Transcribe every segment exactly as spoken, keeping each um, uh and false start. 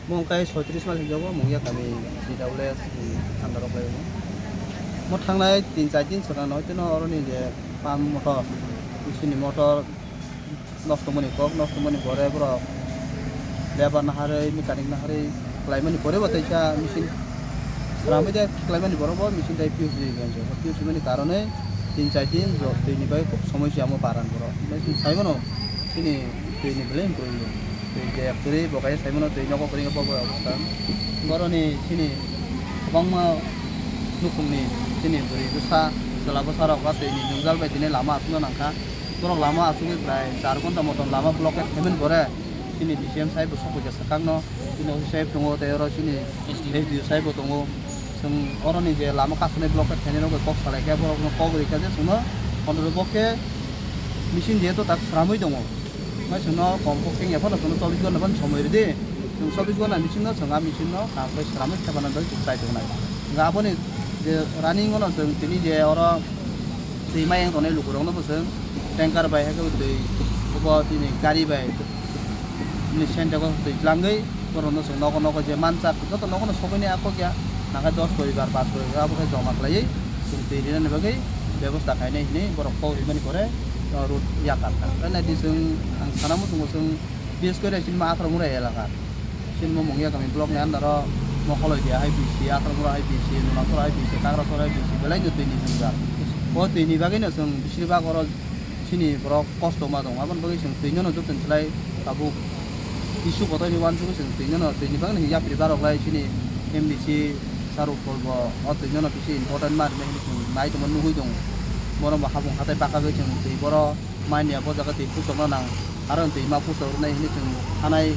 Mungkai soitris mal hingjago, mungya kami D W S ni under o khlaio. Mo thangnai tin char din swkang no, hoiteno oroni je pam motor, bisini motor, nosto mani kok, nosto mani gore borok lebar naharwi, mechanic naharwi khlaimani gore bo teisa machine sramwi de khlaimani borok bo machine tai P U C ganjo. P U C mani karonwi tin char din jo twi ni bai khub somosya omo baran borok. Sai mano chini twi ni belai kwrwi twi je kwrwi bo kaya sai mano twi nogo kwrwi bo bo obostha. Boroni chini kwbangma nukhungni chini bwrwi bwsa chwla bwsa rok ba twi ni jwngjal bai tini lama aswkna nangkha. Borok lama asugwi prai char ghonta motom lama blockade khaimani gore. Chini D C M sai bo sokphaikha swkangno, chini O C sai bo tongo, tei oro chini S D O sai bo tongo. Chwng oroni je lama kasanai blockade khainai rok bai kok salaikha, borokno kok rikha je chwngno hono bo khe machine jehetu tak sramwi tongo. Mai chwngno kom kok thengya phano chwngno chobbish ghonta phano somoi ridi. Chwng chobbish ghonta machine no chwng a machine no kaham khe sramwi thepana bagwi chwng chai tongnai. Hwnkhe aboni je running ono chwng tini je oro twi mayang tongnai lukurokno bo chwng tanker bai, hai khe bo twi, obo tini gari bai, tini Sintex o twi tlangwi borokno chwng nogo nogo je manchak joto nogono sogwini a kok ya, nangkhe dos poribar, panch poribar abo khe joma khlaiwi chwng twi rinani bagwi bebosta khainai hinwi borok kok rimani pore, o, road yakar kha. Khe naidi chwng, ang sana muchungo chwng, bises kore chini ma Athramura elaka. Chini bo Mungia kami block ni under o Mokholoidia hai B C, Athramura hai B C, Nunasora hai B C, Kakrasora hai B C, belai no twi ni jwngjal. O twi ni bagwi no chwng bisir bak oro chini borok kosto ma tongo. Aboni bagwi chwng twi no joto ni slai tabuk issue kotor ni uansugwi chwng twi no twi ni bagwi no yapri barok lai chini M D C Saruk Pol bo o twi no bishi important ma rinai hinwi chwng nai tongma nugwi tongo. Borok bo habung hatai baka bagwi chwng twi boro manya bo jaga twi puchokna nang. Aro twi ma puchok rwnai hinwi chwng thanai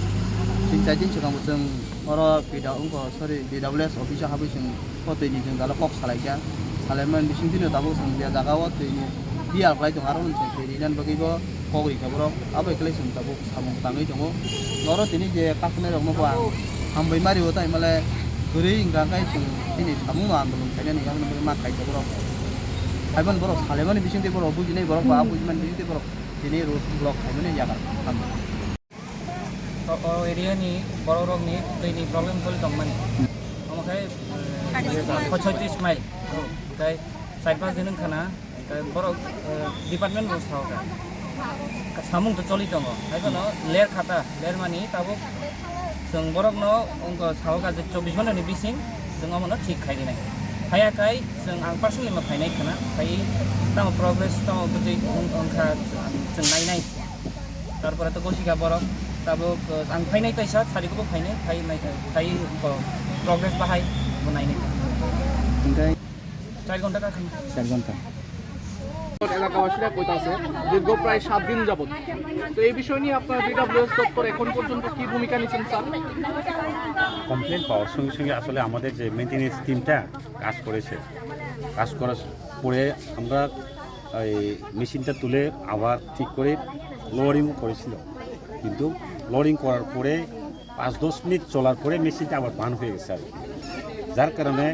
tin char din swkang bo chwng oro P W, wngkha, sorry, D W S office o habwi chwng o twi ni jwngjalo kok salaikha. Salaimani bising twi no tabuk chwng je jaga o twi ni biyal khlai tongo, aro chwng twi rinani bagwi bo kok rikha borok. Abo hai khe chwng tabuk samung tangwi tongo. Oro tini je kasunai rokno bo ang hambai ma rio, tai male kwrwi wngkha khe chwng chini samung no andolon khainani yakni bagwi ma khaikha borok. Haibani borok salaimani bising twi borok bujinai borok ba bujimani bising twi borok tini road block khaimani yakar. O, o area ni borok rok ni twi ni problem choli tong mani. Omo khe, eh, pochatris mile. Tei char panch din wngkha na, tei borok, eh, department bo sao kha. Samung to choli tongo. Hai bono ler khata, ler mani tabuk chwng borok no wngkha sao kha je chobbish ghonta ni bising chwng omo no thik khai rinai. Haya kai chwng ang personally ma phainai khana, phai tamo progress tamo bwtwi wng-, wngkha chwng nainai. Tarpore to gosi kha borok, tabuk, uh, ang phainai taisa, sari kubo phainai, phai nai, phai, uh, progress bahai, bo nainai. Hingkai char ghonta ka khana. Char ghonta. এলাকাবাসীরা কইতাছে দীর্ঘ প্রায় সাত দিন যাবত। তো এই বিষয় নিয়ে আপনার ডি ডব্লিউ এস দপ্তর এখন পর্যন্ত কি ভূমিকা নিচ্ছেন, স্যার? কমপ্লেন পাওয়ার সঙ্গে সঙ্গে আসলে আমাদের যে মেইনটেনেন্স টিমটা কাজ করেছে, কাজ করার পরে আমরা এই মেশিনটা তুলে আবার ঠিক করে লোয়ারিংও করেছিল, কিন্তু লোয়ারিং করার পরে পাঁচ দশ মিনিট চলার পরে মেশিনটা আবার বান হয়ে গেছে আর কি। যার কারণে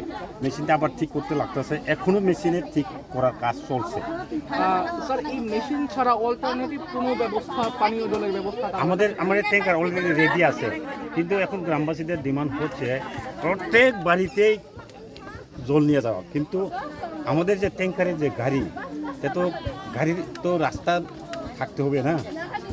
মেশিনটা আবার ঠিক করতে লাগতেছে, এখনো মেশিনের ঠিক করার কাজ চলছে। আহ, স্যার, এই মেশিন ছাড়া অল্টারনেটিভ কোনো ব্যবস্থা, পানীয় জলের ব্যবস্থা তাহলে? আমাদের, আমাদের ট্যাঙ্কার অলরেডি রেডি আছে, কিন্তু এখন গ্রামবাসীদের ডিমান্ড হচ্ছে প্রত্যেক বাড়িতেই জল নিয়ে যাওয়া, কিন্তু আমাদের যে ট্যাঙ্কারের যে গাড়ি, সে তো গাড়ির তো রাস্তা থাকতে হবে না,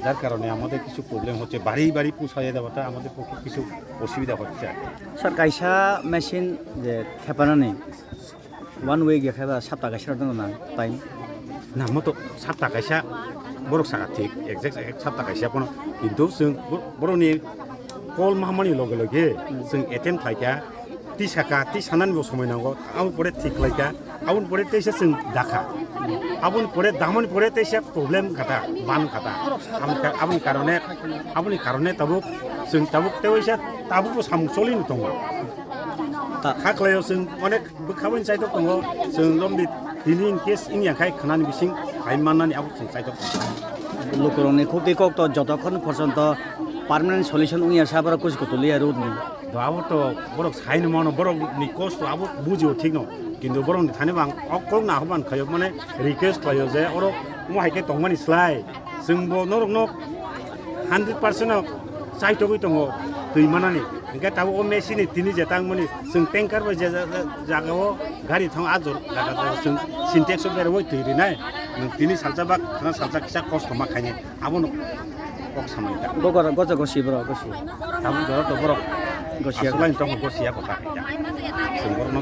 যার কারণে আমাদের কিছু প্রবলেম হচ্ছে। বাড়ি বাড়ি পৌঁছাইয়ে দেওয়াটা আমাদের পক্ষে কিছু অসুবিধা হচ্ছে আর কি। Sir, kaisa machine je thepanani one week ya kheba sapta kaisa rok nang time? Na, moto sapta kaisa borok saka thik, exact, exact sapta kaisa kono, kintu chwng bo-, borokni call mahamani loge loge chwng attend khlaikha, tisaka, tisanani bo somoi nango, aboni pore thik khlaikha, aboni pore teisa chwng dakha, aboni pore damani pore teisa problem kata, ban kata, aboni ka-, aboni karone, aboni karone tabuk chwng tabuk teisa tabukbo samung cholini tongo. Ta- Kha khlaio chwng onek bwkha bai chaitok tongo, chwng romdi tini in case wngya khai khwnani bising hai mannani abo chwng chaitok tongo. Lukurokni khukti kok to jotokhon porjonto permanent solution wngya sa borok kuchuk kutuli ya road ni. Do abo to borok saino mano, borok ni kosto abo bujio thikno, kintu borok ni thani bo ang o kok no ahobhan khaio, mane request khlaio je oro Omo hai khe tongmani slai, chwngbo norokno hundred percent no chaitogwi tongo twi manani. Hinkhe tabuk o machine ni tini je tangmani, chwng tanker bai je ja-, ja-, jagao gari thang a jor jaga jaga chwng Sintex o berwi twi rinai. Nwng tini salsa bak, khana salsa kisa kosto ma khainai. Abono kok samani ta. Bokor gosa gosi bro, gosi. Tabuk jora to borok gosi ya. Aswk lain tongo gosi ya kota. Chwng borokno